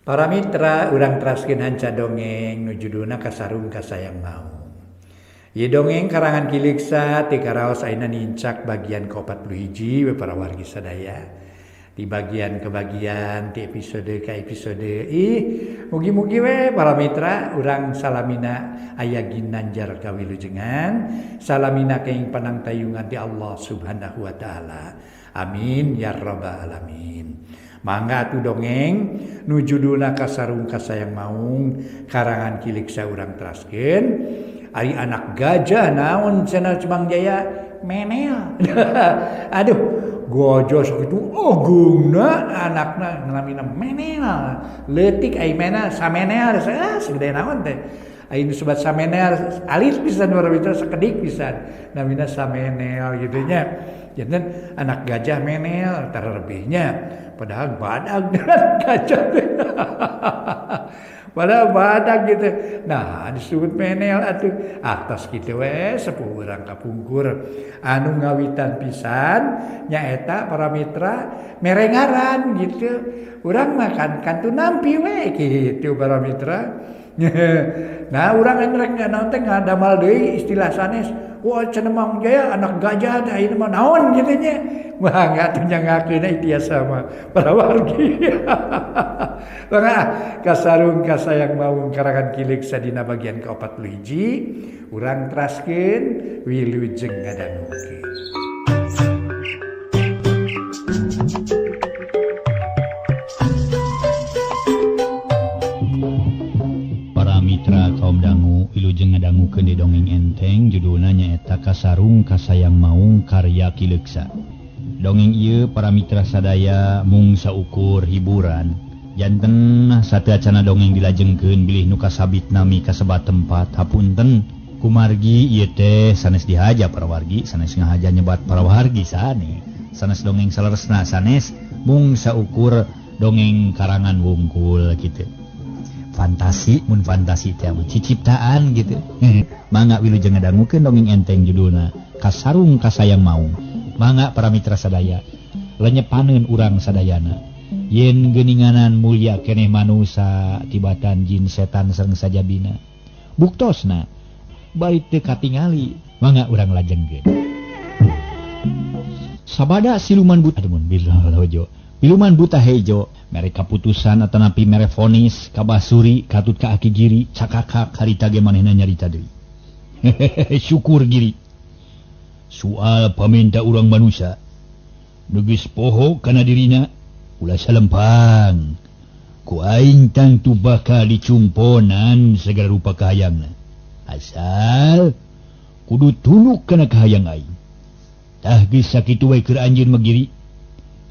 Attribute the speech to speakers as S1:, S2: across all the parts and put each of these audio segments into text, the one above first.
S1: Para mitra urang teraskeun hanca dongeng nu judulna Kasarung Kasayang Maung. Ieu dongeng karangan Ki Leuksa ti karaos ayeuna nincak bagian ke-41 we para wargi sadaya. Di bagian ke bagian, ti episode ke episode. Ih, mugi-mugi we para mitra urang salamina aya ginanjar kawilujengan, salamina kenging panangtayungan ti Allah Subhanahu wa taala. Amin ya rabbal alamin. Mangga atuh dongeng nu judulna Kasarung Kasayang Maung karangan Ki Leuksa urang teraskeun. Ari anak gajah naon cenah Cemang Jaya menel. Aduh, gajah sakitu agungna anakna namina menel. Leutik ai menel samenel segede naon teh. Ai nu sebat samenel alit pisan para mitra sakedik pisan namina samenel gitu nya. Janten anak gajah menel terlebihnya padahal badag gajah teh. Padahal badag gitu. Nah, disebut menel atuh. Atas kitu we sepuh urang kapungkur anu ngawitan pisan nyaeta para mitra mere ngaran gitu. Urang mah kan kantun nampi we kitu para mitra. Nah, urang rek naon teh ngadamal deui istilah sanes. Wah, cenah Mang Jaya anak gajah teh ayeuna mah naon kitu nya. Wah, enggak atuh nyangakeun tiasa mah para wargi. Mangga Kasarung Kasayang Maung karangan Ki Leuksa dina bagian ke-41 urang teraskeun wilujeng ngadangukeun.
S2: Para mitra kaum dangu wilujeng ngadangukeun di dongeng enteng judulna nyaeta Kasarung Kasayang Maung karya Ki Leuksa. Dongeng ieu para mitra sadaya mung saukur hiburan. Janten sateuacanna dongeng dilajengkeun bilih nu kasabit nami kasebat tempat hapunten kumargi ieu teh sanes dihaja para wargi sanes ngahaja nyebat para wargi sane sanes dongeng saleresna sanes mung saukur dongeng karangan wungkul kitu. Fantasi mun fantasi teh mah ciciptaan gitu. Mangga wilujeng ngadangukeun dongeng enteng judulna Kasarung Kasayang Maung. Mangga para mitra sadaya lenyepaneun urang sadayana yen geuninganan mulia keneh manusa tibatan jin setan sareng sajabina buktosna bari teu katingali. Mangga urang lajengkeun. Sabada siluman buta aduh hojo siluman buta hejo mere kaputusan atanapi mere vonis ka Basuri katut ka Aki Giri cakakak harita ge manehna nyarita deui. Syukur Giri soal paminta urang manusa nu geus poho kana dirina ulah salempang ku aing tangtu bakal dicumponan segala rupa kahayangna asal kudu tunduk kana kahayang aing. Tah geus sakitu we keur anjeun mah Giri.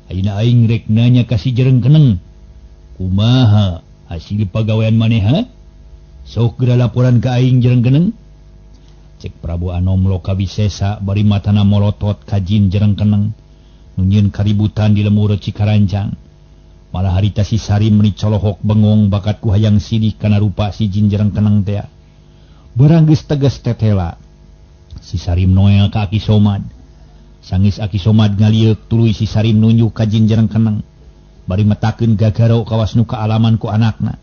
S2: Ayeuna aing rek nanya ka si Jereng Keneng kumaha hasil pagawean maneha sok geura laporan ka aing Jereng Keneng. Cek Prabu Anom Loka Wisesa bari matana molotot ka jin Jereng Keneng nu nyieun kaributan di lemur Cikarancang. Malah harita si Sarim meni colohok bengong bakat ku hayang sidih kana rupa si jin Jereng Keneng teh. Barang geus tegas tetela si Sarim noel ka Aki Somad. Sangis Aki Somad ngalieuk tuluy si Sarim nunjuk ka jin Jereng Keneng bari metakeun gagaro kawas nu kaalaman ku anakna.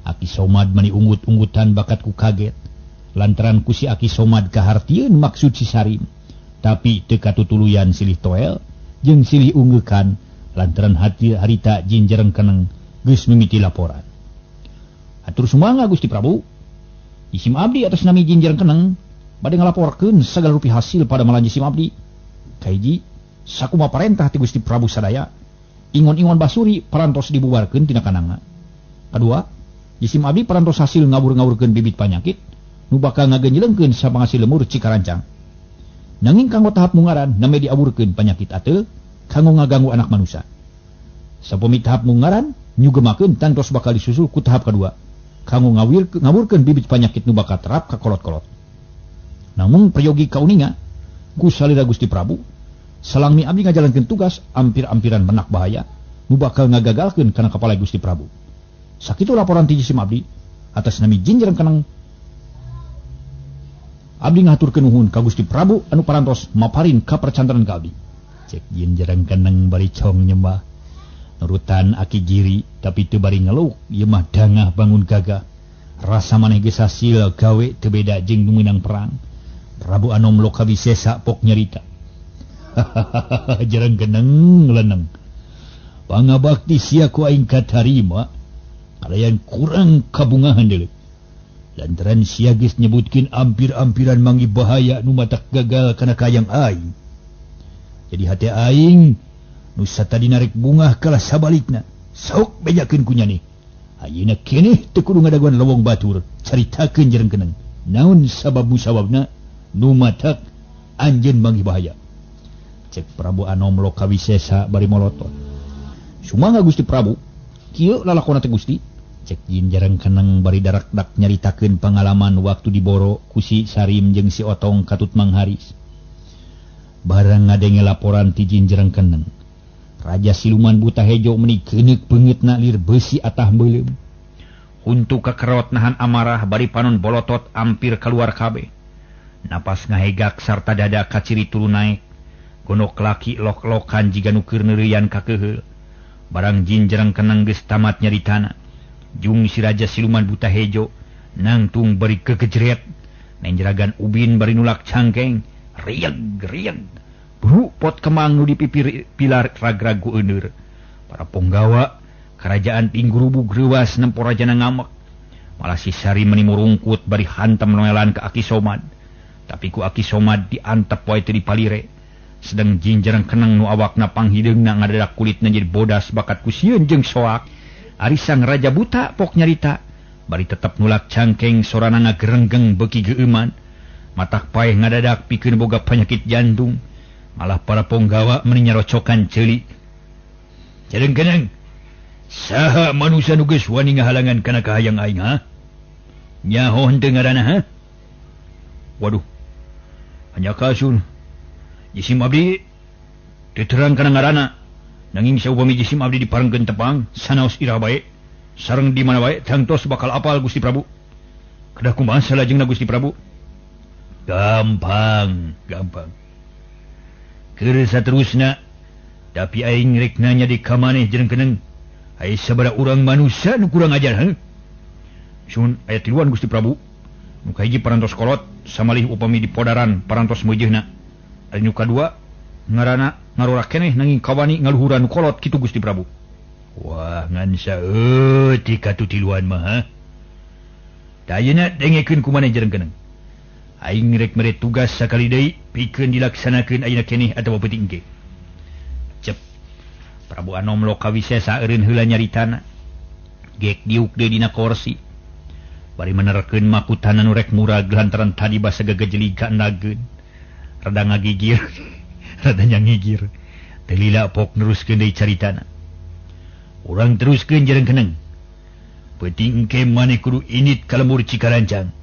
S2: Aki Somad meni unggut-unggutan bakat ku kaget lantaran ku si Aki Somad kahartieun maksud si Sarim. Tapi teu katutuluyan silih toel jeung silih unggeukan lantaran hati harita jin Jereng Keneng geus mimiti laporan. Atur sumangga Gusti Prabu, isim abdi atas nami jin Jereng Keneng bade ngalaporkeun sagala rupi hasil pada malan jisim abdi. Kahiji sakumaha parentah ti Gusti Prabu sadaya, ingon-ingon Basuri parantos dibubarkeun tina kananga. Kadua, jisim abdi parantos hasil ngabur-ngaburkeun bibit panyakit nu bakal ngagenjeleungkeun sapangasil lemur Cikarancang. Nanging kanggo tahap mungaran name diaburkeun panyakit ateul kanggo ngaganggu anak manusia. Sapami tahap mungaran nyugemakeun tangtos bakal disusul ku tahap kadua kanggo ngaburkeun bibit panyakit nu bakal terap ka kolot-kolot. Namun peryogi kauninga ku salira Gusti Prabu salangmi abdi ngajalankeun tugas ampir-ampiran menak bahaya nu bakal ngagagalkeun kana kapala Gusti Prabu. Sakitu laporan ti jisim abdi atas nami jin Jereng Keneng. Abdi ngaturkeun nuhun ka Gusti Prabu anu parantos maparin kapercantenan ka abdi. Cek jin Jereng Keneng bari cong nyembah. Nurutan Aki Giri tapi teu bari ngeluk ieu mah dangah bangun gagah. Rasa maneh geus hasil gawe teu beda jeung nu meunang perang. Prabu Anom Lokawisesa pok nyarita. Jereng geneng leneng. Pangabakti sia ku aing katarima kalayan kurang kabungahan deuleu. Lantaran sia geus nyebutkeun ampir-ampiran mangi bahaya nu matak gagal kana kayang aing. Jadi hate aing nu satadi narek bungah kalah sabalikna. Sok bejakeun ku nyane. Ayeuna keneh teu kudu ngadaguan lowong batur, caritakeun jereng keneng. Naon sabab musababna nu matak anjeun mangi bahaya. Cek Prabu Anom Lokawisesa bari molotot. Sumangga Gusti Prabu, kieu lalakona teh Gusti. Cek Jin Jareng Keneng bari darakdak nyaritakeun pangalaman waktu diboro ku si Sarim jeung si Otong katut Mang Haris. Barang ngadenge laporan ti Jin Jareng Keneng, Raja Siluman Buta Hejo meuni keuneuk beungeutna lir beusi atah meuleum. Huntu kakerot nahan amarah bari panon bolotot ampir kaluar kabeh. Napas ngahegak sarta dada kaciri turu naek. Gonok laki lok-lokan jiga nu keur neureuyan kakeheul. Barang Jin Jareng Keneng geus tamat nyaritana. Jung si Raja Siluman Buta Hejo nangtung bari kekejret, nenjeragan ubin bari nulak cangkeng, rieg rieg. Bru pot kemang nu di pipir pilar ragrag ku euneur. Para ponggawa kerajaan Tinggurubug reuwas nempo rajana ngamek. Malah si Sari meni murungkut bari hantam noelan ka Aki Somad. Tapi ku Aki Somad diantep wae teu dipalire. Sedang Jin Jareng Keneng nu awakna panghideungna ngadadak kulitna jadi bodas bakat ku sieun jeung soak. Ari sang Raja Buta pok nyarita bari tetep nulak cangkeng sorana ngagerenggeng beuki geueuman. Matak paeh ngadadak pikeun boga penyakit jantung. Malah para ponggawa meni nyarocokan ceuli. Jareng Keneng, saha manusia nu geus wani ngahalangan kana kahayang aing ha? Nyaho henteu ngaranna ha? Waduh. Hanya kasun. Jisim abdi teu terang kana ngaranna. Nanging saupami jisim abdi diparengkeun tepang sanaos iraha bae sareng di mana bae tangtos bakal apal Gusti Prabu. Kedah kumaha salajengna Gusti Prabu? Gampang, gampang. Keur saterusna tapi aing rek nanya di ka maneh Jereng Keneng. Aya sabaraha urang manusia nu kurang ajar heuh? Sun aya tiluan Gusti Prabu. Nu kahiji parantos kolot samalih upami di podaran parantos meujeuhna. Aya nu kadua ngaranna ngarorak keneh nanging kawani ngaluhuran nu kolot kitu Gusti Prabu. Wah ngan saeutik katu tiluan mah ha. Tah ayeuna dengekeun ku maneh Jereng Keneng. Aing rek mere tugas sakali deui pikeun dilaksanakeun ayeuna keneh atawa peuting engke. Cep. Prabu Anom Lokawisesa eureun heula nyaritana. Gek diuk deui dina korsi. Bari menerkeun makutana nu rek murag lantaran tadi basa gagejelig ka endageun. Rada ngagigir. Rada nyangigir. Teu lila pok neruskeun deui caritana. Urang teruskeun Jereng Keneng. Peuting engke maneh kudu indit ka lembur Cikarancang.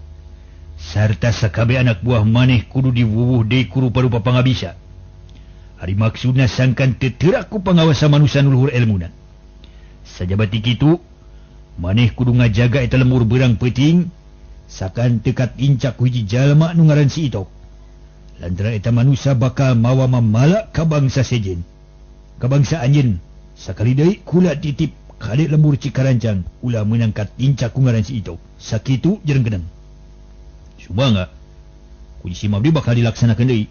S2: Sarta sakabe anak buah maneh kudu diwuwuh deui ku rupa-rupa pangabisa. Ari maksudna sangkan teu teurak ku pangawasa manusia nu luhur elmuna. Sajaba ti kitu, maneh kudu ngajaga eta lembur beurang peuting sakan teu katincak ku hiji jalma nu ngaran si Itok. Lantaran eta manusia bakal mawa mamalak ka bangsa sejen. Ka bangsa anjeun sakali deui kula titip kade lembur Cikarancang ulah meunang katincak ku ngaran si Itok. Sakitu Jereng Keneng. Sumangga ku jisim abdi bakal dilaksanakeun deui.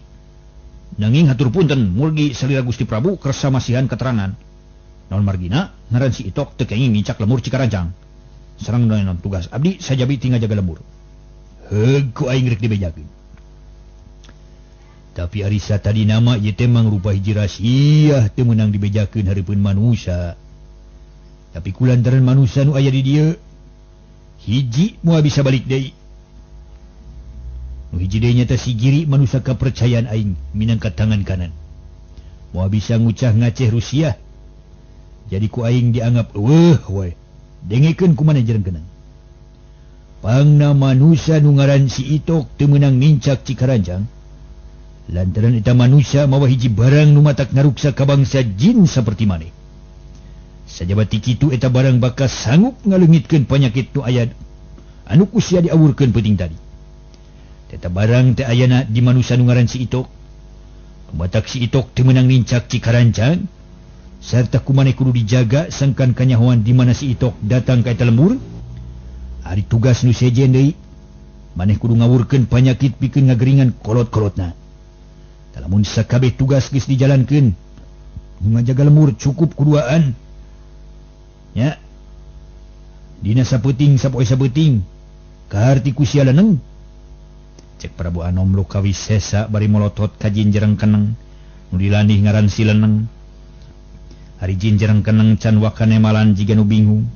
S2: Nanging hatur punten murgi salira Gusti Prabu kersa masihan keterangan. Naon margina ngaran si Itok teu kenging ngincak lembur Cikarancang. Sareng naon tugas abdi sajabi ti ngajaga lembur. Heug ku aing rek dibejakeun. Tapi ari satadi nama ieu teh mangrupa hiji rasiah teu meunang dibejakeun hareupeun manusia. Tapi kulantaran manusia nu aya di dieu hiji moal bisa balik deui. Nu hiji deui nyata si Giri manusia kapercayaan aing minangka tangan kanan. Moal bisa ngucah ngaceh Rusia. Jadi ku aing dianggap eueuh we. Dengekeun ku maneh Jereng Keneng. Pangna manusia nu ngaran si Itok teu meunang nincak Cikarancang. Lantaran eta manusia mawa hiji barang nu matak ngaruksa ka bangsa jin saperti maneh. Sajaba ti kitu eta barang bakal sanggup ngaleungitkeun panyakit nu aya anu ku sia diawurkeun peuting tadi. Eta barang teh ayana di manusia nu ngaran si Itok. Batak si Itok teu meunang nincak Cikarancang. Sarta ku maneh kudu dijaga sangkan kanyahoan di mana si Itok datang ka eta lembur. Ari tugas nu sejen deui maneh kudu ngawurkeun panyakit pikeun ngageringan kolot-kolotna. Lamun sakabeh tugas geus dijalankeun, nu ngajaga lembur cukup kuduaan. Nya. Dina sapeuting sapoe sapeuting kaharti ku sia leneng. Cek Prabu Anom Lokawisesa bari molotot ka Jinjereng Keneng nu dilandih ngaran si Leneng. Ari Jinjereng Keneng can wakane malan jiga nu bingung.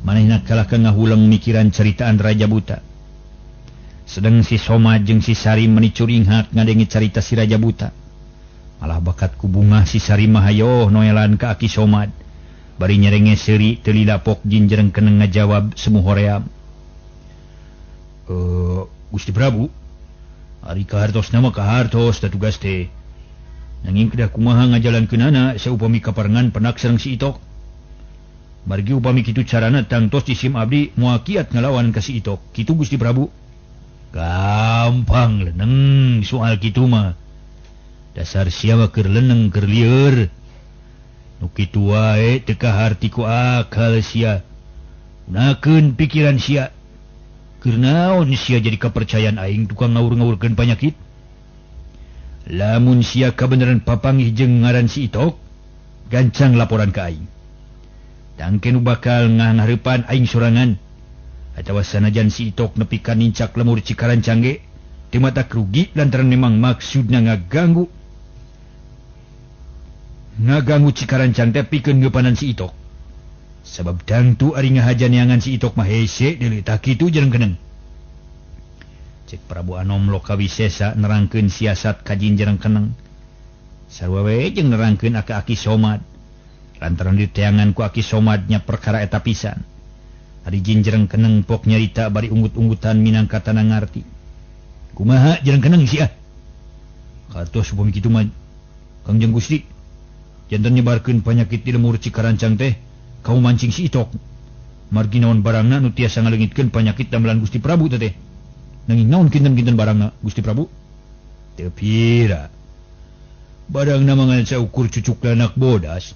S2: Manehna kalah ka ngahuleng mikiran caritaan Raja Buta. Sedang si Soma jeung si Sari meni curinghak ngadenge carita si Raja Buta. Malah bakat ku bungah si Sari mah hayoh noelan ka Aki Somad. Bari nyerenge seuri teu lilapok Jinjereng Keneng ngajawab semu hoream. Gusti Prabu, ari kahartosna mah kahartos da tugas teh. Nanging kedah kumaha ngajalankeunana saupami kaparengan penak sareng si Itok. Margi upami kitu carana tangtos jisim abdi moal kiat ngalawan ka si Itok. Kitu Gusti Prabu. Gampang leneng soal kitu mah. Dasar sia mah keur leneng keur lieur. Nu kitu wae teu kaharti ku akal sia. Gunakeun pikiran sia. Keur naon sia jadi kapercayaan aing tukang ngawur-ngawurkeun panyakit? Lamun sia kabeneran papanggih jeung ngaran si Itok, gancang laporan ka aing. Tangke nu bakal ngahareupan aing sorangan. Atawa sanajan si Itok nepi ka nincak lemur Cikarancang ge, teu matak rugi lantaran memang maksudna ngaganggu. Ngaganggu Cikarancang teh pikeun ngeupanan si Itok. Sabab tangtu ari ngahaja neangan si Itok mah hese deuleu tah kitu jeung keneng. Cek Prabu Anom Lokawisesa nerangkeun siasat ka Jinjereng Keneng. Sarua we jeung nerangkeun ka Aki Somad. Lantaran diteangan ku Aki Somad nya perkara eta pisan. Ari Jinjereng Keneng pok nyarita bari unggut-unggutan minangka tanah ngarti. Kumaha Jereng Keneng sia? Katos upami kitu mah Kangjeng Gusti. Janten nyebarkeun panyakit di lemur Cikarancang teh kau mancing si Itok. Margi naon barangna nu tiasa ngaleungitkeun panyakit damelan Gusti Prabu teh. Nanging naon kinten-kinten barangna Gusti Prabu? Teu pira. Barangna mah ngan saukur cucuk lanak bodas.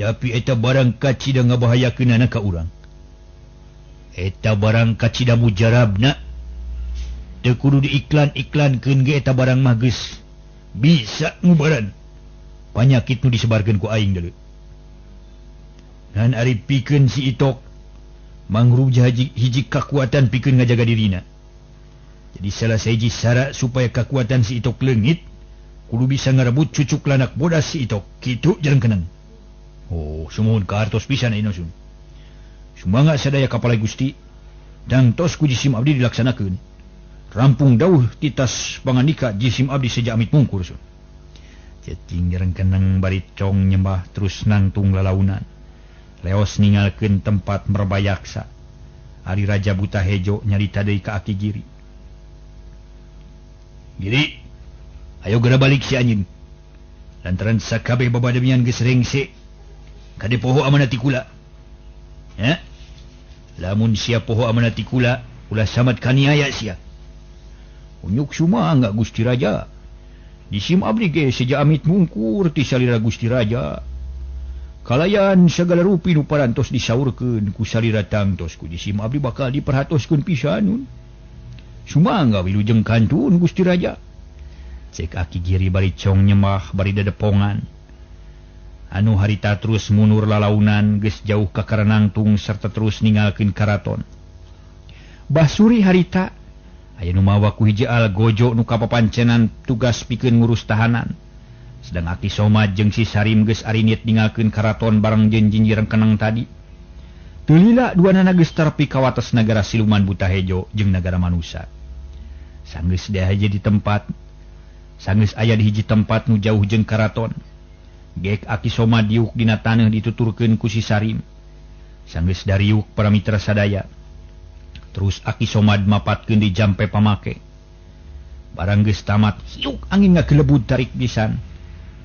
S2: Tapi eta barang kacida ngabahayakeunana ka urang. Eta barang kacida mujarabna. Teu kudu diiklan-iklankeun ge eta barang mah geus bisa ngubaran panyakit nu disebarkeun ku aing deuleu. Ngan ari pikeun si Itok mangruja hiji kakuatan pikeun ngajaga dirina. Jadi salah sahiji syarat supaya kakuatan si Itok leungit kudu bisa ngarebut cucuk lanak bodas si Itok. Kitu Jereng Keneng. Oh, sumuhun kahartos pisan ayeuna sun. Sumangga sadaya kapalai Gusti dangtos ku jisim abdi dilaksanakeun. Rampung dauh titas pangandika jisim abdi seja amit mungkur sun. Cecing Jereng Keneng bari cong nyembah terus nangtung lalaunan. Leos ninggalkeun tempat merbayaksa. Ari Raja Buta Hejo nyarita deui ka Aki Giri. Giri, ayo geura balik si anjeun. Lantaran sakabeh babademian geus rengse. Kade poho amanat ti kula. Ya? Lamun sia poho amanat ti kula, ulah samat kaniaya sia. Unyuk sumangga Gusti Raja. Disim abdi ge seja amit mungkur ti salira Gusti Raja. Kalayan sagala rupi nu parantos disaurkeun ku salira tangtos ku jisim abdi bakal diperhatoskeun pisan. Sumangga wilujeng kantun Gusti Raja. Cek Aki Giri bari cong nyemah bari dedepongan. Anu harita terus munur lalaunan geus jauh ka karanangtung serta terus ninggalkeun karaton. Basuri harita aya nu mawa ku hiji algojo nu kapapancenan tugas pikeun ngurus tahanan. Sedang Aki Somad jeung si Sarim geus arinit ninggalkeun karaton bareng jeung Jinjereng Keneng tadi. Teu lila duanana geus tepi ka wates nagara siluman Buta Hejo jeung nagara manusa. Sanggeus aya di tempat, sanggeus aya di hiji tempat nu jauh jeung karaton. Gek Aki Somad diuk dina taneuh dituturkeun ku si Sarim. Sanggeus dariuk para mitra sadaya. Terus Aki Somad mapatkeun di jampe pamake. Barang geus tamat, hiuk angin ngagelebud tarik pisan.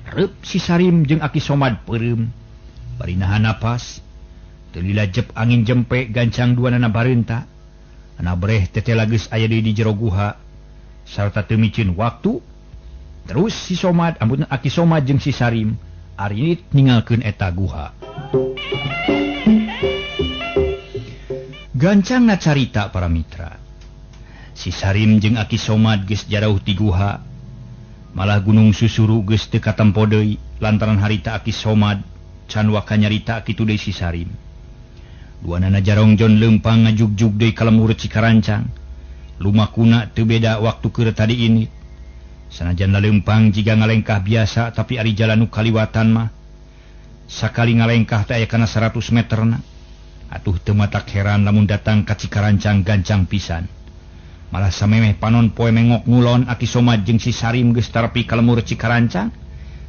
S2: Reup si Sarim jeung Aki Somad peureum. Bari nahan napas, teu lila jep angin jempe gancang duanana bareunta. Ana breh tetela geus aya deui di jero guha sarta teu miceun waktu. Terus si Somad, ampun Aki Somad jeung si Sarim Arinit ninggalkeun eta guha. Gancangna carita para mitra. Si Sarim jeung Aki Somad geus jarauh ti guha. Malah Gunung Susuru geus teu katempo deui lantaran harita Aki Somad can waka nyarita kitu deui si Sarim. Duanana jarongjon leumpang ngajugjug deui ka lembur Cikarancang. Lumakuna teu beda waktu keur tadi ini. Sanajan laleumpang jiga ngalengkah biasa tapi ari jalan nu kaliwatan mah sakali ngalengkah teh aya kana 100 meterna. Atuh teu matak heran lamun datang ka Cikarancang gancang pisan. Malah samemeh panon poe mengok ngulon Aki Somad jeung si Sarim geus tarepi ka lembur Cikarancang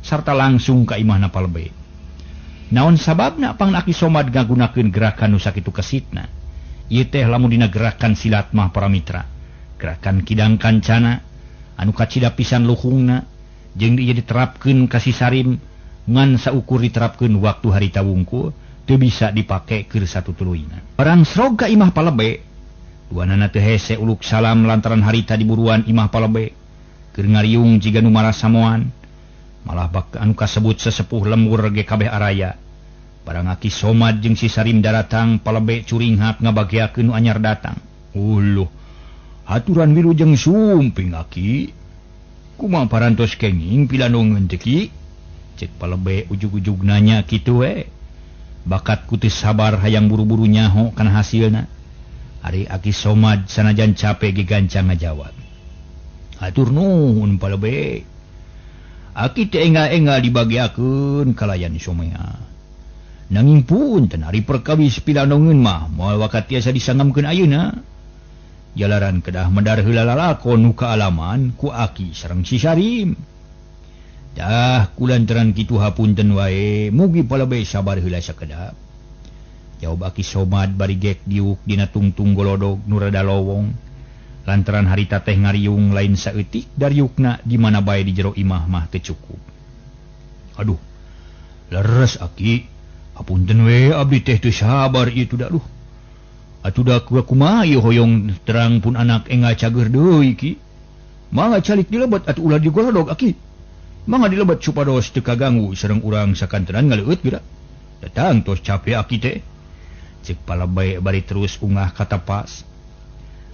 S2: sarta langsung ka imahna Palebe. Naon sababna pang Aki Somad ngagunakeun gerakan nu sakitu kesitna? Ieu teh lamun dina gerakan silat mah para mitra. Gerakan kidang kancana anu kacida pisan luhungna jeung ieu diterapkeun ka si Sarim ngan saukur diterapkeun waktu harita wungkul teu bisa dipake keur satutuluyna. Barang srog ka imah Palebe, duanana teu hese uluk salam lantaran harita diburuan imah Palebe keur ngariung jiga nu marasamoan. Malah bak anu kasebut sesepuh lembur ge kabeh araya. Barang Aki Somad jeung si Sarim daratang, Palebe curinghak ngabageakeun nu anyar datang. Uluh, haturan wilujeng sumping Aki. Kumaha parantos kenging pilanongeun teh ki? Cek Palebe ujug-ujug nanya kitu we. Bakat ku teu sabar hayang buru-buru nyaho kana hasilna. Ari Aki Somad sanajan capek ge gancang ngajawab. Hatur nuhun Palebe. Aki teh enggal-enggal dibageakeun kalayan somea. Nanging punten ari perkawis pilanongeun mah moal wakat tiasa disangamkeun ayeuna. Jalaran kedah medar heula lalakon nu kaalaman ku Aki sareng si Sarim. Dah kulantaran kitu hapunten wae, mugi Palebe sabar heula sakedap. Jawab Aki Somad bari gek diuk dina tungtung golodog nu rada lowong. Lantaran harita teh ngariung lain saeutik dariukna di mana bae di jero imah mah teu cukup. Aduh, leres Aki, hapunten we abdi teh teu sabar ieu tuh duh. Atuh da kumaha ieu hoyong terang pun anak enggal cager deui ki. Mangga calik dilebet atuh ulah digolodog Aki. Mangga dilebet supados teu kaganggu sareng urang sakantenan ngaleueut geura. Datang tos capek Aki teh. Cek Palebe bari terus ungah ka tapas.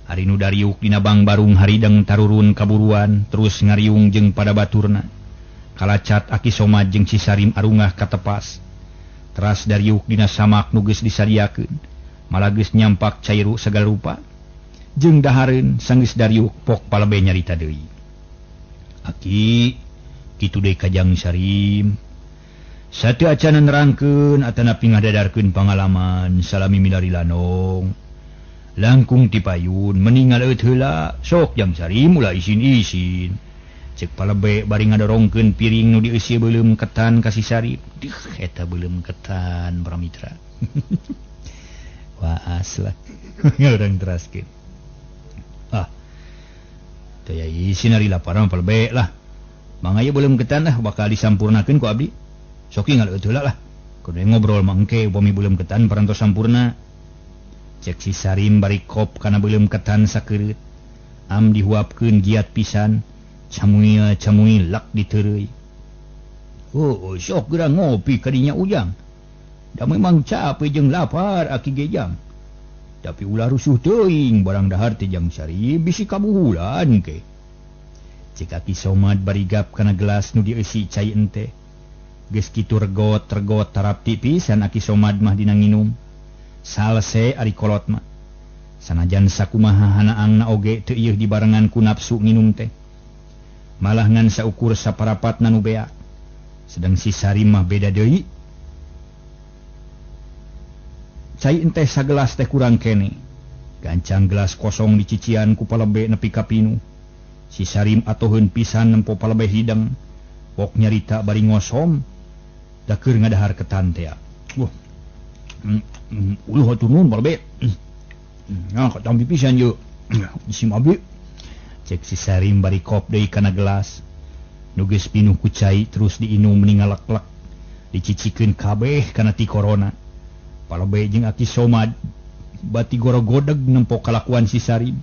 S2: Ari nu dariuk dina bangbarung harideng tarurun kaburuan terus ngariung jeung pada baturna. Kalacat Aki Somad jeung si Sarim arungah ka tepas. Teras dariuk dina samak nu geus disadiakeun. Malah geus nyampak cairu sagala rupa. Jeung dahareun sanggeus dariuk pok Palebe nyarita deui. Aki kitu deui ka Jang Sarim. Sateu acana nerangkeun atanapi ngadadarkeun pangalaman salami milari lanong. Langkung tipayun meninggal eueuh heula sok Jang Sarim ulah isin-isin. Cek Palebe bari ngadorongkeun piring nu dieusi beuleum ketan ka si Sarim. Deuh eta beuleum ketan para mitra. Waas lah. Urang teraskeun. Ah. Teu aya isin ari laparan Palebe lah. Mangga ieu beuleum ketan lah bakal disampurnakeun ku abdi. Sok ngaleueut heula lah. Kudu ngobrol mangke upami beuleum ketan parantos sampurna. Cek si Sarim bari kop kana beuleum ketan sakeureut. Am dihuapkeun giat pisan, camuil camuil lak diteureuy. Oh, sok geura ngopi kadinya Ujang. Da memang capek jeung lapar Aki ge Jang. Tapi ulah rusuh teuing barang dahar teh Jang Sarim bisi kabuhulan ke. Cek Aki Somad bari gap kana gelas nu dieusi cai ente. Geus kitu regot-regot tarapti pisan Aki Somad mah dina nginum. Salse ari kolot mah. Sanajan sakumaha hanaangna oge teu ieuh dibarengan ku nafsu nginum teh. Malah ngan saukur saparapatna nu beak. Sedang si Sarim mah beda deui. Cai enteh sagelas teh kurang kene. Gancang gelas kosong dicician ku Palebe nepi ka pinuh. Si Sarim atoheun pisan nempo Palebe hidang. Pok nyarita bari ngosom. Da keur ngadahar ketan teh. Wah. Uluh hatur nuhun Palebe. Nah, katampi pisan ye. Isim abdi. Cek si Sarim bari kop deui kana gelas. Nu geus pinuh ku cai terus diinum meni ngalek-lek. Dicicikeun kabeh kana ti korona. Palebe jeung Aki Somad bati gorogodeg nempo kalakuan si Sarim.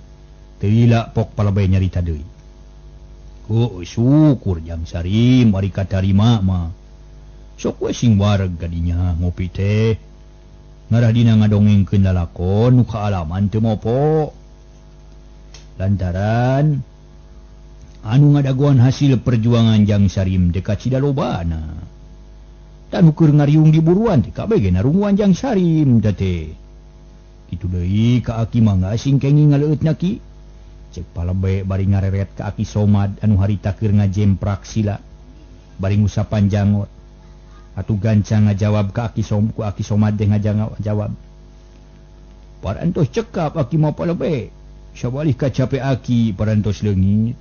S2: Teu lila pok Palebe nyarita deui. Oh, syukur Jang Sarim ari katarima mah. Sok we sing wareg kadinya ngopi teh. Ngarah dina ngadongengkeun lalakon nu kaalaman teu mopo. Lantaran anu ngadagoan hasil perjuangan Jang Sarim teh kacida lobana. Tanu keur ngariung di buruan teh kabeh ge narunguan Jang Sarim teh. Kitu deui ka aki mangga sing kenging ngaleueutna ki. Cek palebe bari ngareret ka Aki Somad anu harita keur ngajemprak sila bari ngusapan jangot. Atuh gancang ngajawab ka Aki Som ku Aki Somad teh ngajawab. Parantos cekap aki mah palebe. Sabalih kacape aki parantos leungit.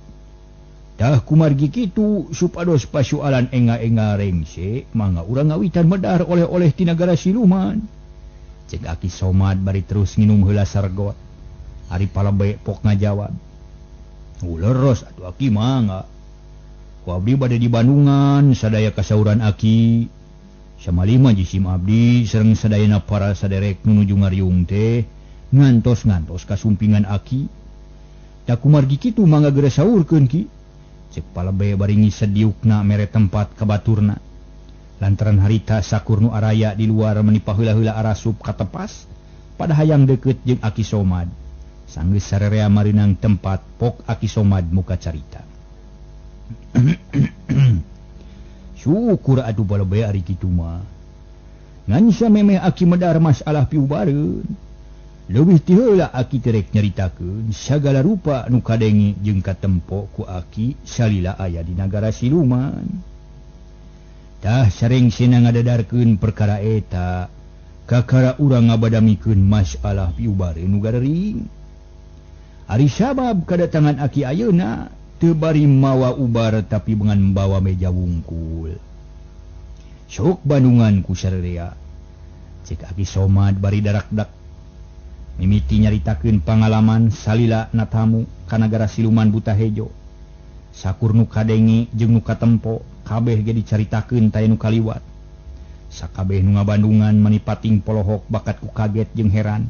S2: Tah kumargi kitu supados pasualan enga-enga rengse mangga urang ngawitan medar oleh-oleh ti nagara siluman. Cek Aki Somad bari terus nginum heula sargot. Ari palebe pok ngajawab. Leros atuh aki mangga. Ku abdi bade di Bandungan sadaya kasauran aki. Samalima jisim abdi sareng sadayana para saderek nu nuju ngariung teh ngantos-ngantos kasumpingan aki. Da kumargi kitu mangga geura saurkeun ki. Cek palebe bari ngisediukna mere tempat ka baturna. Lantaran harita sakur nu araya di luar meni paheula-heula arasup katepas pada hayang deukeut jeung Aki Somad. Sanggeus sarerea marinang tempat pok Aki Somad muka carita. Syukur atuh palebe ari kitu mah. Ngan samemeh aki medar masalah piubareun. Leuwih ti heula aki terek nyaritakeun sagala rupa nu kadenge jeung katempo ku aki salila aya di nagara siluman. Tah sarengsena ngadadarkeun perkara eta kakara urang ngabadamikeun masalah piubareun nu garering. Ari sabab kadatangan aki ayeuna teu bari mawa ubar tapi dengan membawa meja wungkul. Sok Bandungan ku sarerea. Cek Aki Somad bari darakdak. Mimiti nyaritakeun pangalaman salila natamu ka nagara siluman Buta Hejo. Sakur nu kadenge jeung nu katempo kabeh ge dicaritakeun taya nu kaliwat. Sakabeh nu ngabandungan manipating polohok bakat ku kaget jeung heran.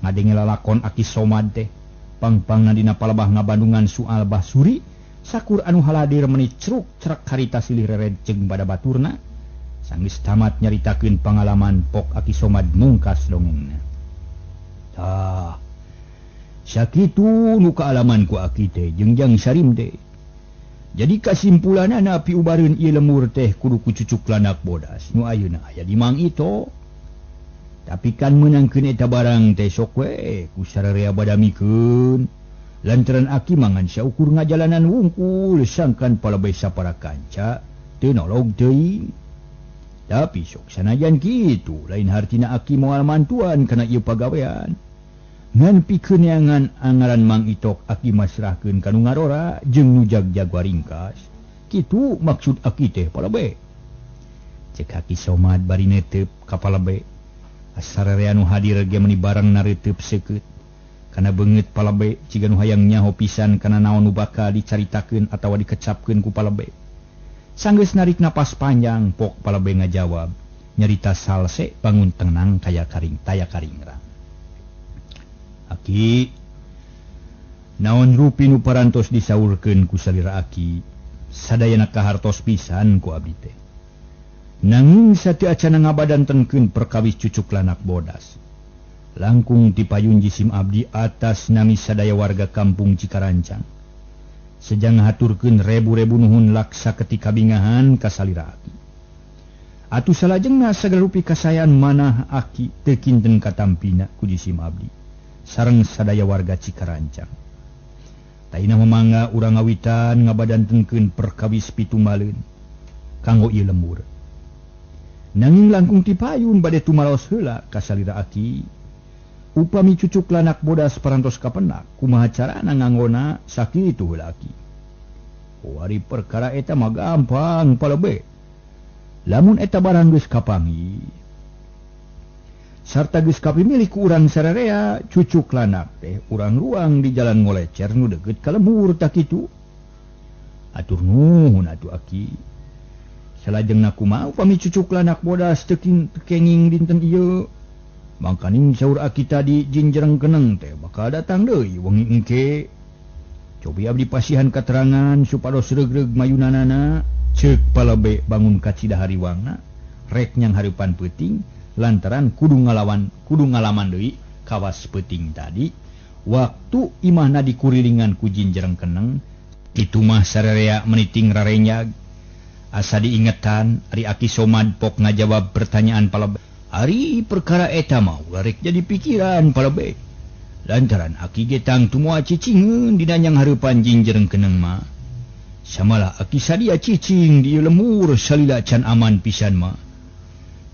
S2: Ngadenge lalakon Aki Somad teh. Pangpangna dina palebah ngabandungan soal Basuri, sakur anu haladir meni ceruk cerak harita silih rered jeung bada baturna. Sanggeus tamat nyaritakeun pangalaman pok Aki Somad mungkas dongengna. Tah, sakitu nu kaalaman ku aki teh jeung Jang Sarim teh. Jadi kasimpulanana piubareun ieu lemur teh kudu ku cucuk lanak bodas nu ayeuna aya di Mang Ito. Tapi kan meunangkeun eta barang teh sok we ku sararea badamikeun. Lantaran aki mangan saukur ngajalanan wungkul sangkan palebeh sapara kanca teu nolog teuing. Tapi sok sanajan kitu lain hartina aki moal mantuan kana ieu pagawean. Ngan pikeun neangan angaran Mang Itok aki masrahkeun ka nu ngarora jeung nu jag-jag waringkas. Kitu maksud aki teh palebeh. Cek Aki Somad bari netep ka palebeh. Sararea nu hadir ge meuni barang nareuteup seukeut. Kana beungeut palebe ciga nu hayang nyaho pisan kana naon nu bakal dicaritakeun atawa dikecapkeun ku palebe. Sanggeus narik napas panjang pok palebe ngajawab nyarita salse bangun tenang kaya karing taya karingrang. Aki naon rupi nu parantos disaurkeun ku salira aki sadayana kahartos pisan ku abdi teh. Nanging sateu acana ngabadantenkeun perkawis cucuk lanak bodas. Langkung tipayun jisim abdi atas nami sadaya warga kampung Cikarancang. Sejang haturkeun rebu-rebu nuhun laksa ketika bingahan ka salira aki. Atuh salajengna sagala rupi kasayan manah aki teu kinten katampina ku jisim abdi sareng sadaya warga Cikarancang. Taina mamangga urang ngawitan ngabadantenkeun perkawis pitumbaleun kanggo ieu lembur. Nanging langkung tipayun bade tumaros heula ka salira aki. Upami cucuk lanak bodas parantos kapenak, kumaha carana nganggona sakitu heula aki. Ari perkara eta mah gampang palebe. Lamun eta barang geus kapangi sarta geus kapimilih ku urang sararea, cucuk lanak teh urang ruang di jalan ngolecer nu deukeut ka lembur tah kitu. Atur nuhun atuh aki. Salajengna kumaha upami cucuk lanak bodas teu kenging dinten ieu. Mangkaning saur aki tadi jinjereng keneng teh bakal datang deui wengi engke. Cobi abdi pasihan katerangan supados regreg mayunanana. Ceuk palebe bangun kacida hariwangna Rek nyang hareupan peuting lantaran kudu ngalawan kudu ngalaman deui kawas peuting tadi. Waktu imahna dikurilingan ku jinjereng keneng itu mah sararea meniting rarenyag. Asa diingetan ari Aki Somad pok ngajawab pertanyaan Palebe. Ari perkara eta mah rek jadi pikiran Palebe. Lantaran aki ge tangtu moal cicingeun dina nyang hareupan jinjereng keneng mah. Samalah aki sadia cicing di lemur salila can aman pisan mah.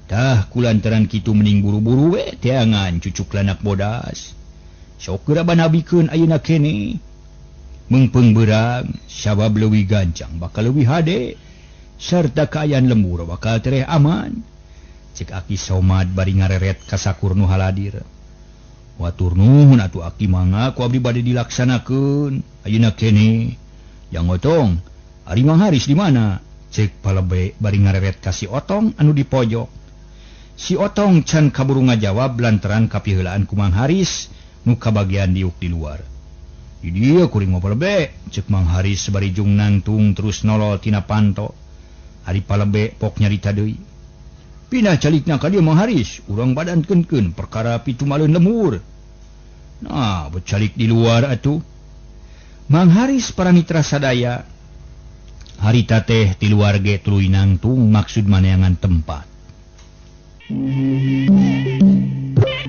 S2: Tah kulantaran kitu mending buru-buru we teangan cucuk lanak bodas. Sok geura banabikeun ayeuna kene. Meungpeung beurang sabab leuwih gancang bakal leuwih hade. Serta kaayaan lembur bakal tereh aman. Cek Aki Somad bari ngareret ka sakur nu haladir. Watur nuhun atuh aki mangga ku abdi bade dilaksanakeun ayeuna kene. Jang Otong, ari Mang Haris di mana? Cek Palebe bari ngareret ka si Otong anu di pojok. Si Otong can kaburu ngajawab lantaran kapiheulaan ku Mang Haris nu kabagian diuk di luar. Di dieu kuring mah Palebe, cek Mang Haris bari jung nangtung terus nolol tina panto. Ari Palebe pok nyarita deui. Pindah calikna ka dieu Mang Haris, urang badan keun-keun perkara pitumaleun lemur. Nah, becalik di luar atuh. Mang Haris paramitra sadaya. Harita teh ti luar ge tuluy nangtung maksud maneangan tempat.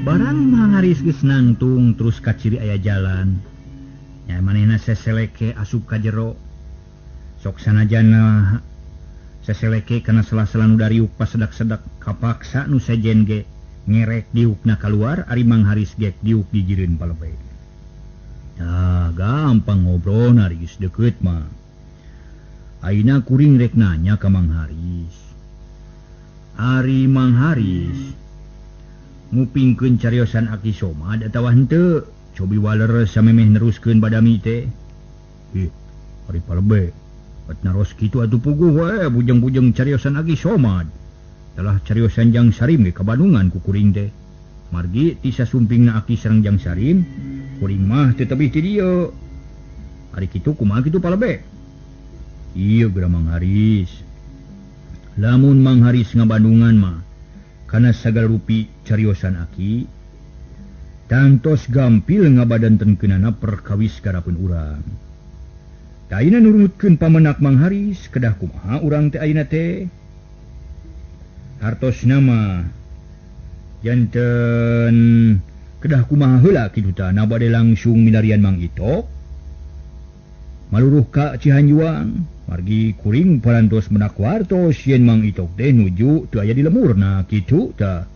S2: Barang Mang Haris geus nangtung terus kaciri aya jalan. Nya manehna seseleke asup ka jero. Sok sanajana seseleke kana sela-sela nu dariuk pasedak-sedak kapaksa nu sejen ge ngerek diukna kaluar ari Mang Haris ge diuk di jireun Palebe. Tah gampang ngobrol ari geus deukeut mah. Ayeuna kuring rek nanya ka Mang Haris. Ari Mang Haris ngupingkeun cariosan Aki Somad atawa henteu? Cobi waler samemeh neruskeun badami teh. Ih, ari Palebe bat naros kitu atuh puguh we bujeng-bujeng cariosan Aki Somad. Telah cariosan Jang Sarim ge ka Bandungan ku kuring teh. Margi ti sasumpingna aki sareng Jang Sarim, kuring mah teu tebih ti dieu. Ari kitu kumaha kitu Palebe? Ieu geura Mang Haris. Lamun Mang Haris ngabandungan mah kana sagala rupi cariosan aki, tangtos gampil ngabadantenkeunana perkawis garapeun urang. Ayeuna nurutkeun pamenak Mang Haris, kedah kumaha urang teh ayeuna teh? Hartosna mah janten kedah kumaha heula kitu tah, na bade langsung milarian Mang Itok maluruh ka Cihanjuang. Margi kuring parantos menak wartos yen Mang Itok teh nuju teu aya di lemurna kitu tah.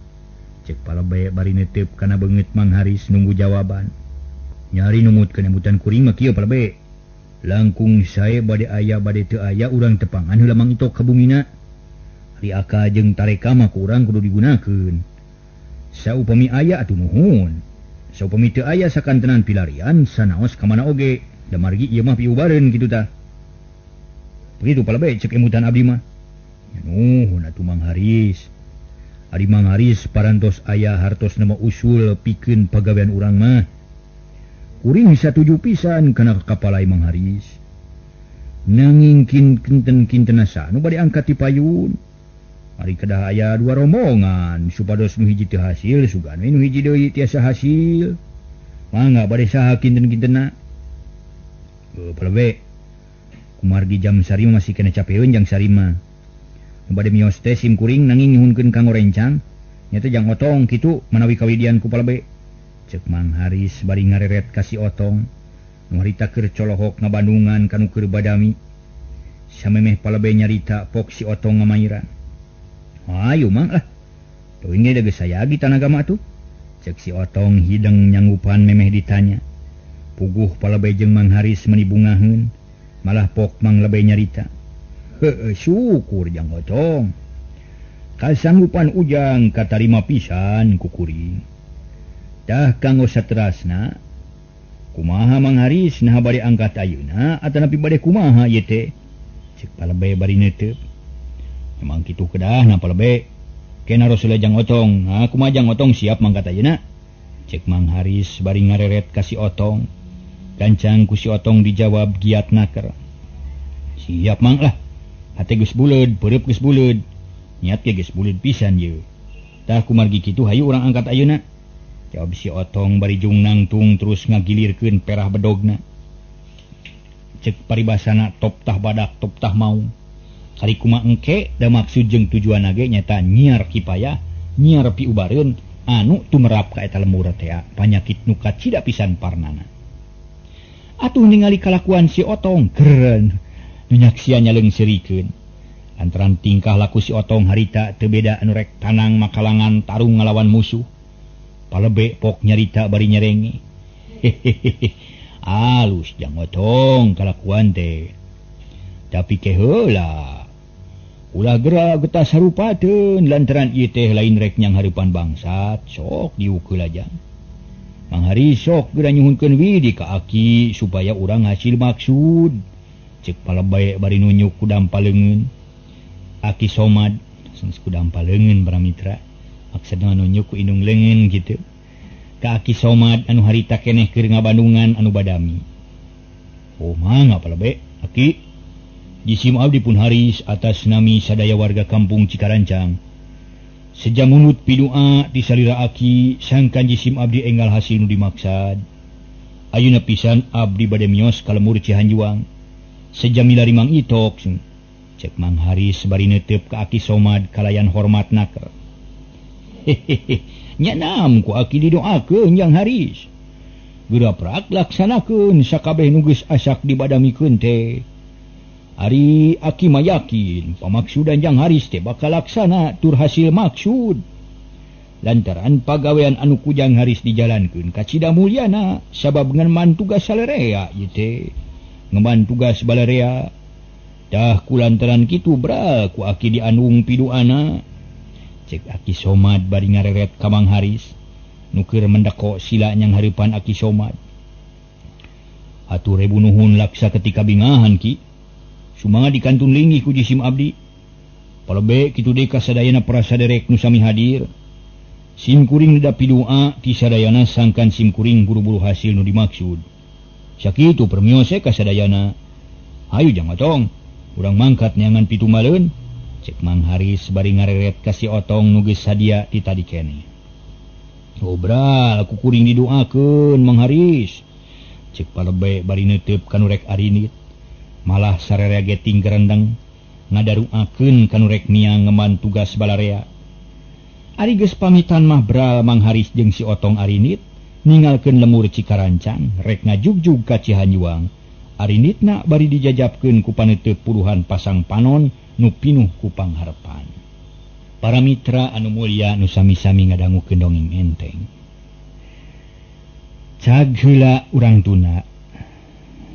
S2: Cek Palebe bari netep kana beungeut Mang Haris nunggu jawaban. Nyari numutkeun emutan kuring mah kieu Palebe. Langkung sae bade aya bade teu aya urang tepangan heula Mang Itok ka bumina. Ari aka jeung tareka mah ku urang kudu digunakeun. Saupami aya atuh nuhun. Saupami teu aya sakantenan pilarian sanaos ka mana oge. Da margi ieu mah piubareun kitu tah. Begitu Palebe cek emutan abdi mah. Ya nuhun atuh Mang Haris. Ari Mang Haris parantos aya hartos nama usul pikeun pagawean urang mah. Kuring satuju pisan kana kapalai Mang Haris. Nanging kinten-kinten asa nu bade angkat ti payun. Ari kedah aya dua rombongan supados nu hiji teu hasil sugan we nu hiji deui tiasa hasil. Mangga bade saha kinten-kintenna? Palebe. Kumargi Jam Sarim masih kena capeun Jang Sarim mah. Nu bade mios teh sim kuring nanging nyuhunkeun kanggo rencang. Nya teh Jang Otong kitu manawi kawidian ku Palebe. Cek Mang Haris bari ngareret ka si Otong. Nu harita keur colohok ngabandungan kanu keur badami. Samemeh Palebe nyarita pok si Otong ngamairan. Ayo Mang lah. Teuing ge geus sayagi tanaga mah atuh. Cek si Otong hideng nyanggupan memeh ditanya. Puguh Palebe jeung Mang Haris meuni bungaheun. Malah pok Mang Lebe nyarita. Heueuh syukur Jang Otong. Kasanggupan ujang katarima pisan ku kuring. Tah kanggo saterasna kumaha Mang Haris naha bade angkat ayeuna atanapi bade kumaha ieu teh? Cek Palebe bari neuteup. Emang kitu kedahna Palebe. Kena Rasulullah Jang Otong. Nah, kumaha Jang Otong siap mangkat ayeuna? Cek Mang Haris bari ngareret ka si Otong. Gancang ku si Otong dijawab giat naker. Siap Mang lah. Hate geus buleud, peureub geus buleud. Niat ge geus buleud pisan yeuh. Tah kumargi kitu hayu urang angkat ayeuna. Jawab si Otong bari jung nangtung terus ngagilirkeun perah bedogna. Cek paribasana top tah badak top tah maung. Kari kumaha engke da maksud jeung tujuanna ge nyata nyiar kipayah, nyiar piubareun anu tumerap ka eta lemur teh panyakit nu kacida pisan parnana. Atuh ningali kalakuan si Otong keren nu nyaksian nyaleungseurikeun. Lantaran tingkah laku si Otong harita teu beda anu rek tanang makalangan tarung ngalawan musuh. Palebe pok nyarita bari nyerenge. Hehehe. Alus jang Otong kalakuan teh. Tapi ke heula. Ulah geura getas sarupateun lantaran ieu teh lain rek nyang hareupan bangsat sok diukeul aja. Mang Haris sok geura nyuhunkeun widi ka aki supaya urang hasil maksud. Cek palebay bari nunjuk ku dampaleungeun. Aki Somad sanes ku dampaleungeun para mitra. Maksudna nunjuk ku indung leungeun kitu. Ka Aki Somad anu harita keneh keur ngabandungan anu badami. Oh mangga palebay aki. Jisim abdi pun Haris atas nami sadaya warga kampung Cikarancang. Sejam munut pidua ti salira aki sangkan jisim abdi enggal hasil nu dimaksad. Ayeuna pisan abdi bade mios ka lemur Cihanjuang. Sejam milari Mang Itok. Cek Mang Haris bari neuteup ka Aki Somad kalayan hormat naker. Hehehe, nya nam ku aki didoakeun Jang Haris. Geura prak laksanakeun sakabeh nu geus asak dibadamikeun teh. Ari aki mah yakin pamaksudan Jang Haris teh bakal laksana tur hasil maksud. Lantaran pagawean anu ku Jang Haris dijalankeun kacida mulyana sabab ngeman tugas salerea ieu teh. Ngeman tugas balarea. Tah ku lantaran kitu bra ku aki dianung piduana. Cek Aki Somad bari ngareret ka Mang Haris nu keur mendeko sila nyang hareupan Aki Somad. Hatur ribu nuhun laksa ketika bingahan ki. Sumanga dikantun linggih ku jisim abdi. Palebe kitu deui ka sadayana para saderek nu sami hadir. Sim kuring nedapi doa ti sadayana sangkan sim kuring buru-buru hasil nu dimaksud. Sakitu permiose ka sadayana. Hayu jang Otong, urang mangkat neangan pitumaleun. Cek Mang Haris bari ngareret ka si Otong nu geus sadia ti tadi keneh. Obral ku kuring didoakeun Mang Haris. Cek palebe bari neuteup ka nu rek arinit. Malah sararea ge tinggerendeng ngadaruakeun ka nu rek miang ngeman tugas balarea. Ari geus pamitan mah bral Mang Haris jeung si Otong arinit ninggalkeun lemur Cikarancang rek ngajugjug ka Cihanjuang. Arinitna bari dijajabkeun ku paneuteub puluhan pasang panon nu pinuh ku pangharepan. Para mitra anu mulya nu sami-sami ngadangukeun dongeng enteng. Cag heula urang tuna.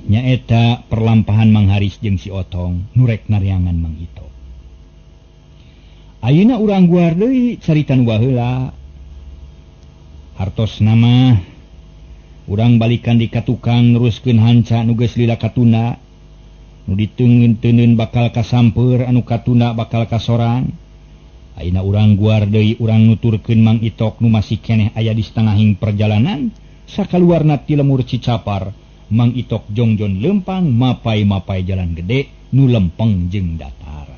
S2: Nyaeta perlampahan Mang Haris jeung si Otong nu rek naryangan Mang Itok. Ayeuna urang guar deui carita nu baheula. Hartos nama urang balikan di ka tukang neruskeun hanca nu geus lila katunda. Nu diteungeun-teungeun bakal kasamper anu katunda bakal kasorang. Ayeuna urang guar deui urang nuturkeun Mang Itok nu masih keneh aya di setengahing perjalanan sakaluarna ti lemur Cicapar. Mang Itok jongjon lempang mapai-mapai jalan gede nu lempeng jeung datar.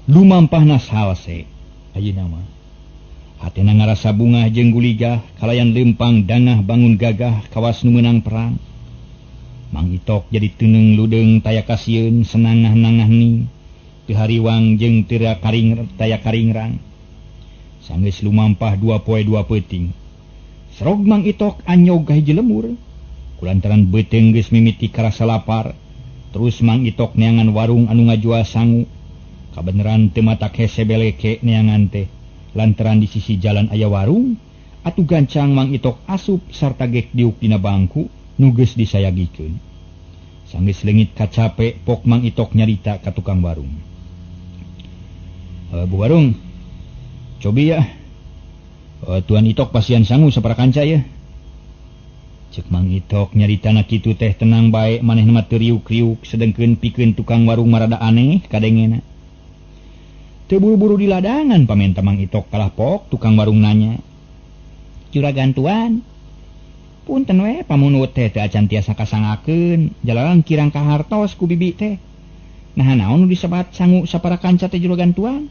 S2: Lumampahna salse ayeuna mah. Hatena ngarasa bungah jeung guligah kalayan lempang dangah bangun gagah kawas nu meunang perang. Mang Itok jadi teuneng ludeung taya kasieun senangah-nangah ning teu hariwang jeung teu karing taya karingrang. Sanggeus lumampah 2 poe 2 peuting. Serog Mang Itok anyog ka hiji lemur. Kulantaran beuteung geus mimiti karasa lapar, terus Mang Itok neangan warung anu ngajual sangu. Kabeneran teu matak hese beleke neangan teh. Lantaran di sisi jalan aya warung, atuh gancang Mang Itok asup sarta gek diuk dina bangku nu geus disayagikeun. Sanggeus leungit kacape pok Mang Itok nyarita ka tukang warung. Bu warung, cobi ya. Tuan Itok pasian sangu sapara kanca ya. Cek Mang Itok nyaritana kitu teh tenang bae manehna mah teu riuk-riuk sedengkeun pikeun tukang warung marada aneh kadengena. Teu buru-buru di ladangan pamenta Mang Itok kalah pok tukang warung nanya. Juragan tuan, punten we pamunut teh teu acan tiasa kasangakeun, jalaran kirang kahartos ku bibi teh.
S3: Nah naon nu disebat sangu sapara kanca teh juragan tuan?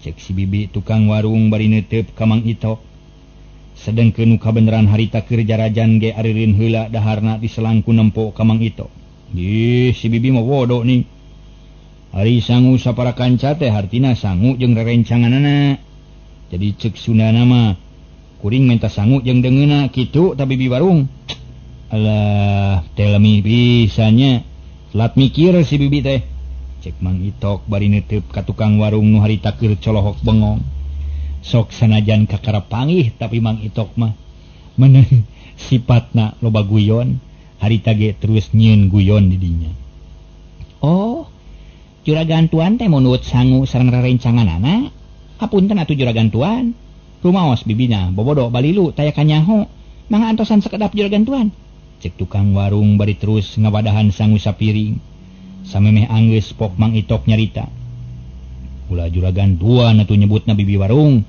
S2: Cek si bibi tukang warung bari neuteup ka Mang Itok. Sedengkeun nu kabeneran harita keur jarajan ge arireun heula daharna diselangku nempo ka Mang Itok. Ih, si bibi mah bodoh nih. Ari sangu sapara kanca teh hartina sangu jeung rerencanganana. Jadi cek Sundana mah kuring menta sangu jeung deungeuna kitu ta bibi warung. Alah, telemi pisanya. Telat mikir si bibi teh. Cek Mang Itok bari neuteup ka tukang warung nu harita keur colohok bengong. Sok sanajan kakara pangih tapi Mang Itok mah meunang sipatna loba guyon, harita ge terus nyieun guyon di dinya.
S3: Oh, juragan tuan teh mun sangu sareng rerencanganana? Hapunten atuh juragan tuan. Rumaos bibina bobodo balilu taya kanyaho. Mangga antosan sekedap juragan tuan.
S2: Cek tukang warung bari terus ngawadahan sangu sapiring. Samemeh anggeus pok Mang Itok nyarita. Ulah juragan tuan atuh nyebutna bibi warung.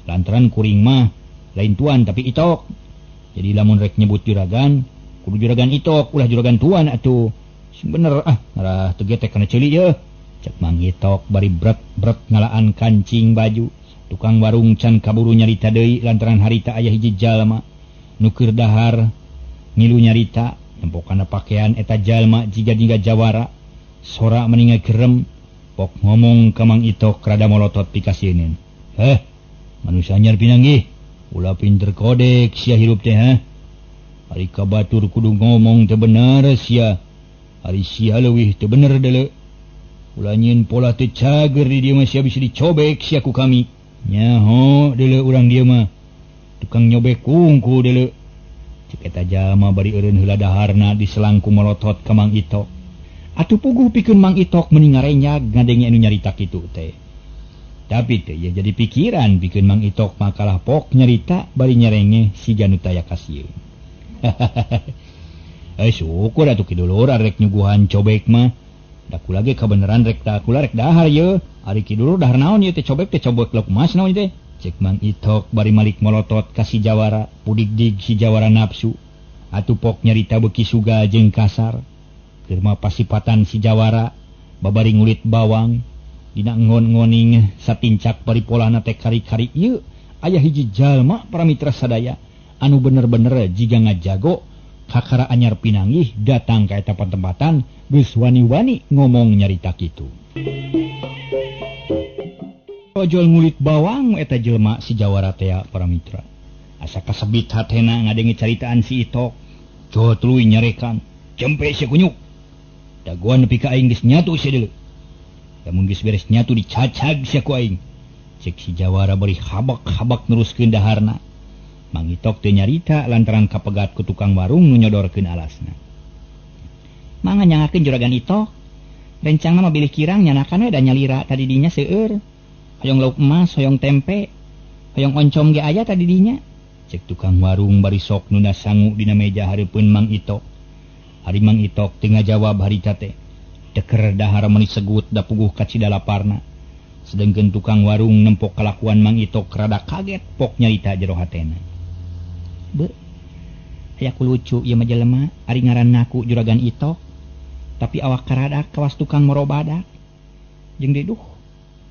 S2: Lantaran kuring mah lain tuan tapi Itok. Jadi lamun rek nyebut juragan, kudu juragan Itok, ulah juragan tuan atuh. Sing bener ah, ngarah teu getek kana ceuli yeuh. Cek Mang Itok bari brek-brek ngalaan kancing baju. Tukang warung can kaburu nyarita deui lantaran harita aya hiji jalma nu keur dahar ngilu nyarita nempo kana pakaian eta jalma jiga-jiga jawara. Sora meninga gerem pok ngomong ka Mang Itok rada molotot pikasieun. Heh, manusia anyar pinanggih. Ulah pinter kodek sia hirup teh ha. Ari ka batur kudu ngomong teu bener sia. Ari sia leuwih teu bener deuleu. Ulah nyieun pola teu cager di dieu mah sia bisa dicobek sia ku kami. Nyaho deuleu urang dieu mah. Tukang nyobek kungku deuleu. Cek eta jalma bari eureun heula daharna diselangku molotot ka Mang Itok. Atuh puguh pikeun Mang Itok meni ngarenyag ngadenge anu nyarita kitu teh. Tapi teh ya jadi pikiran pikeun Mang Itok makalah pok nyarita bari nyerenge siga nu taya kasieun. Eh syukur atuh ki dulur arek nyuguhan cobek mah. Da kula ge kabeneran rek da kula rek dahar yeuh. Ari ki dulur dahar naon ieu teh cobek lauk emas naon ieu teh. Cek Mang Itok bari malik molotot ka si jawara, pudig-dig si jawara nafsu. Atuh pok nyarita beuki suga jeung kasar. Keur pasipatan si jawara babari ngulit bawang dina ngon-ngoning satincak bari polana teh kari-kari ieu aya hiji jalma para mitra sadaya anu bener-bener jiga ngajago kakara anyar pinanggih datang ka eta patempatan geus wani-wani ngomong nyarita kitu. Ojol ngulit bawang eta jelma si jawara teh para mitra. Asa kasebit hatena ngadenge caritaan si Itok. Jol tuluy nyarekan, "Jempe si kunyuk. Dagoan nepi ka aing geus nyatu sia deuleu. Lamun geus beres nyatu dicacag sia ku aing." Cek si jawara bari habak-habak neruskeun daharna. Mang Itok teu nyarita lantaran kapegat ku tukang warung nu nyodorkeun alasna.
S3: Mangga nyangakeun juragan Itok. Rencangna mah bilih kirang nyanakan we da nyalira tadi dinya seueur. Hoyong lauk emas, hoyong tempe, hoyong oncom ge aya tadi dinya.
S2: Cek tukang warung bari sok nunda sangu dina meja hareupeun Mang Itok. Ari Mang Itok teu ngajawab harita teh. Deker dahar meuni segut da puguh kacida laparna. Sedengkeun tukang warung nempok kalakuan Mang Itok rada kaget pok nyarita jero hatena.
S3: Be, aya ku lucu ieu mah jelema, ari ngaran ngaku juragan Itok, tapi awak karadak kawas tukang morobadak. Jeung deui duh,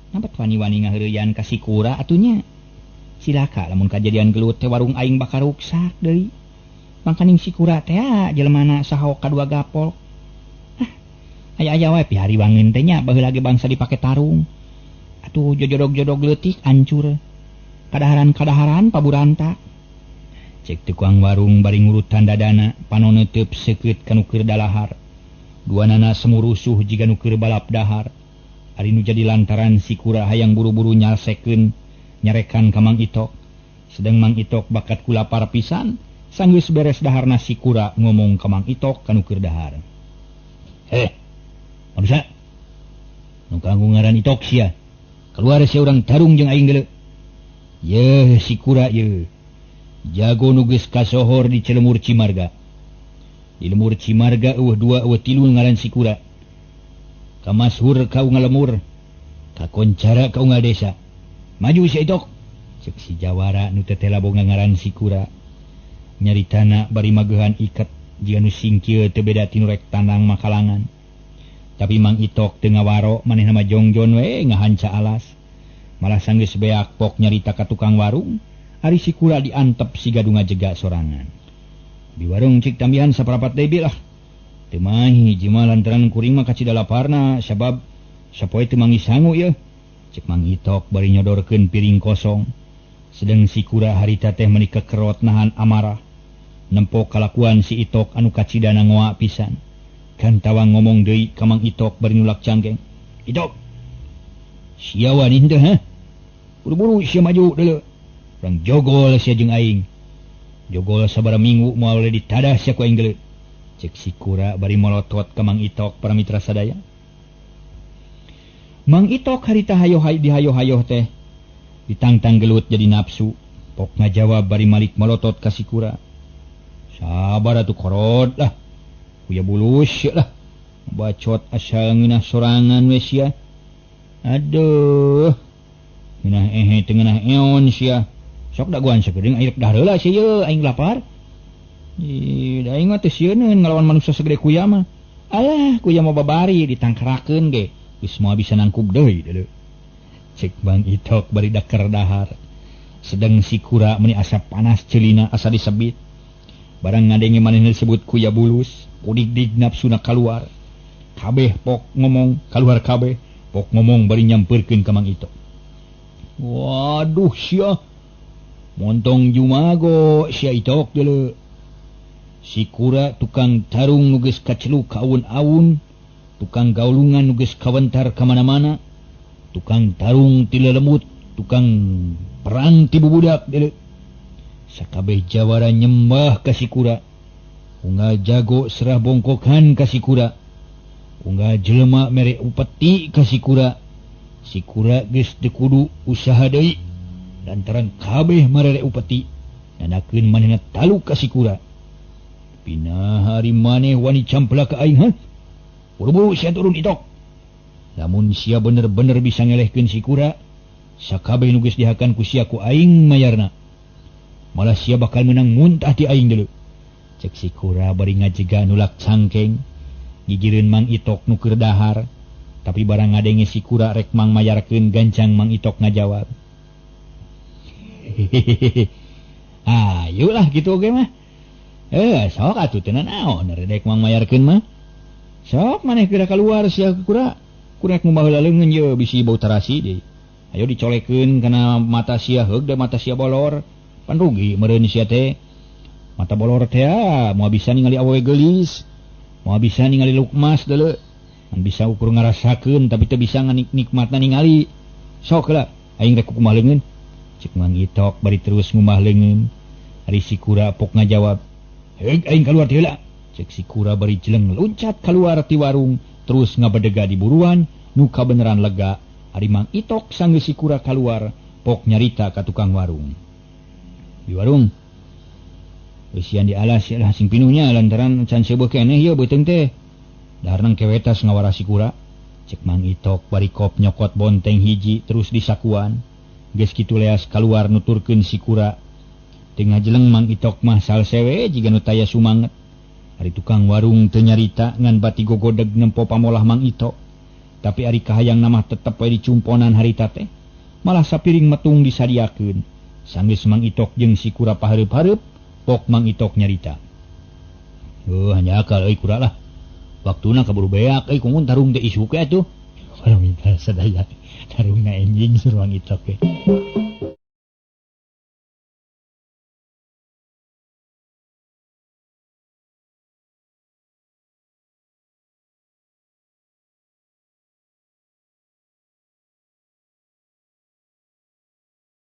S3: nampet wani-wani ngaheureyan ka si kura atunya. Silaka lamun kajadian gelut teh warung aing bakal ruksak deui. Mangkaning si kura teh jelemana saha kadua gapol. Hah, aya-aya wae pihariwangeun teh nya baheula ge bangsa dipake tarung. Atuh jojodog-jodog leutik hancur. Kadaharan-kadaharan paburanta.
S2: Cek tukang warung bari ngurutan dadana panon neuteub seukeut ka nu keur dalahar. Duanana semurusuh jiga nu keur balap dahar. Ari nu jadi lantaran si kura hayang buru-buru nyalsekeun nyarekan ka Mang Itok. Sedeng Mang Itok bakat ku lapar pisan, sanggeus beres daharna si kura ngomong ka Mang Itok ka nu keur dahar. "Heh, manusia. Nu kanggo ngaran Itok sia. Keluar sia urang tarung jeung aing deuleu." Yeuh si kura yeuh. Jago nu geus kasohor di Cilemur Cimarga. Di lemur Cimarga eueuh dua eueuh tilu ngaran si kura. Kamashur ka unggal lemur, kakoncara ka unggal desa. Maju si Itok. Cek si jawara nu tetela boga ngaran si kura. Nyaritana bari magehan iket jiga nu singkil teu beda tinu rek tandang makalangan.
S3: Tapi Mang Itok teu ngawaro manehna mah jongjon we ngahanca alas. Malah sanggeus beak pok nyarita ka tukang warung, ari si Kura diantep siga du ngajega sorangan. Di warung cik tambihan saparapat deui lah. Teu mahi hiji mah lantaran kuring mah kacida laparna sabab sapoe teu manggih sangu ieu. Cek Mang Itok bari nyodorkeun piring kosong. Sedeng si Kura harita teh meuni kekerot nahan amarah. Nempo kalakuan si Itok anu kacidana ngoa pisan. Kantawang ngomong deui ka Mang Itok bari nulak cangkeng. Itok. Sia wani henteu ha? Buru-buru sia maju deuleu. Urang jogol sia jeung aing. Jogol sabaraha minggu moal boleh ditadah sia ku aing deuleu. Cek si Kura bari molotot ka Mang Itok para mitra sadaya. Mang Itok harita hayo-hayo dihayo-hayo teh ditangtang gelut jadi nafsu. Pok ngajawab bari malik molotot ka si Kura. Sabar atuh korot lah. Kuya bulus lah. Bacot asal ngeunah sorangan we sia. Aduh. Ngeunah ehe teu ngeunah eon sia. Sok dagoan sakedeung aing rek dahar heula sia ieu aing lapar. Ih, da aing mah teu sieuneun ngalawan manusia segede kuya mah. Alah, kuya mah babari ditangkerakeun ge. Geus moal bisa nangkub deui deuleu. Cek Mang Itok bari daker dahar. Sedeng si Kura meuni asa panas ceulina asa disebit. Barang ngadenge manehna disebut kuya bulus, kudig-dig nafsuna kaluar. Kabeh pok ngomong, kaluar kabeh, pok ngomong bari nyampeurkeun ka Mang Itok. Waduh sia. Montong jumago sia Itok deuleu. Si Kura tukang tarung nu geus kaceluk ka awun-awun, tukang gaulungan nu geus kawentar ka mana-mana, tukang tarung ti lelemut, tukang perang ti bubudak deuleu. Sakabeh jawara nyembah ka si Kura. Unggal jago serah bongkokan ka si Kura. Unggal jelema mere upeti ka si Kura. Si Kura geus teu kudu usaha deui lantaran kabeh marere upeti nanakeun manehna taluk ka si Kura. Pina hari maneh wani camplak ka aing ha? Buru-buru sia turun Itok. Lamun sia bener-bener bisa ngelehkeun si Kura, sakabeh nu geus dihakan ku sia ku aing mayarna. Malah sia bakal menang muntah ti aing deuleu. Cek si Kura bari ngajega nulak cangkeng, gigireun Mang Itok nu keur dahar. Tapi barang ngadenge si Kura rek mang mayarkeun gancang Mang Itok ngajawab. Hehehe. Ayolah kitu oge mah. Sok atuh teu nanaon redek mang mayarkeun mah. Sok maneh geura kaluar sia Kura. Kurek ngumbah heula leungeun ye bisi bau tarasi deui. Ayo dicolekeun kana mata sia heug da mata sia bolor. Pan rugi meureun sia teh. Mata bolor teh moal bisa ningali awewe geulis. Moal bisa ningali lukmas deuleu. Ngan bisa ukur ngarasakeun tapi teu bisa nikmatna ningali. Sok heula aing rek kumaha leungeun. Cek Mang Itok bari terus ngumbah leungeun. Ari si Kura pok ngajawab. Heug aing kaluar ti heula. Cek si Kura bari jeleng loncat keluar ti warung terus ngabedega di buruan nu kabeneran lega. Ari Mang Itok sanggeus si Kura kaluar pok nyarita ka tukang warung. Di warung eusian di alas lah sing pinuhnya lantaran can seubeuh keneh ieu beuteung teh. Daharna kewetas ngawara si Kura. Cek Mang Itok bari kop nyokot bonteng hiji terus disakuan. Geus kitu leas kaluar nuturkeun si Kura. Teu ngajeleng Mang Itok mah salsewe jiga nu taya sumanget. Ari tukang warung teu nyarita ngan bati gogodeg nempo pamolah Mang Itok. Tapi ari kahayang mah tetep we dicumponan harita teh. Malah sapiring metung disadiakeun. Sanggeus Mang Itok jeung si Kura pahareup-hareup, pok Mang Itok nyarita. Heuh hanjakal euy Kura lah. Waktuna kaburu beak euy kumun tarung teh isuk atuh. Para mitra sadaya tarungna enjing suruh Mang Itok ge.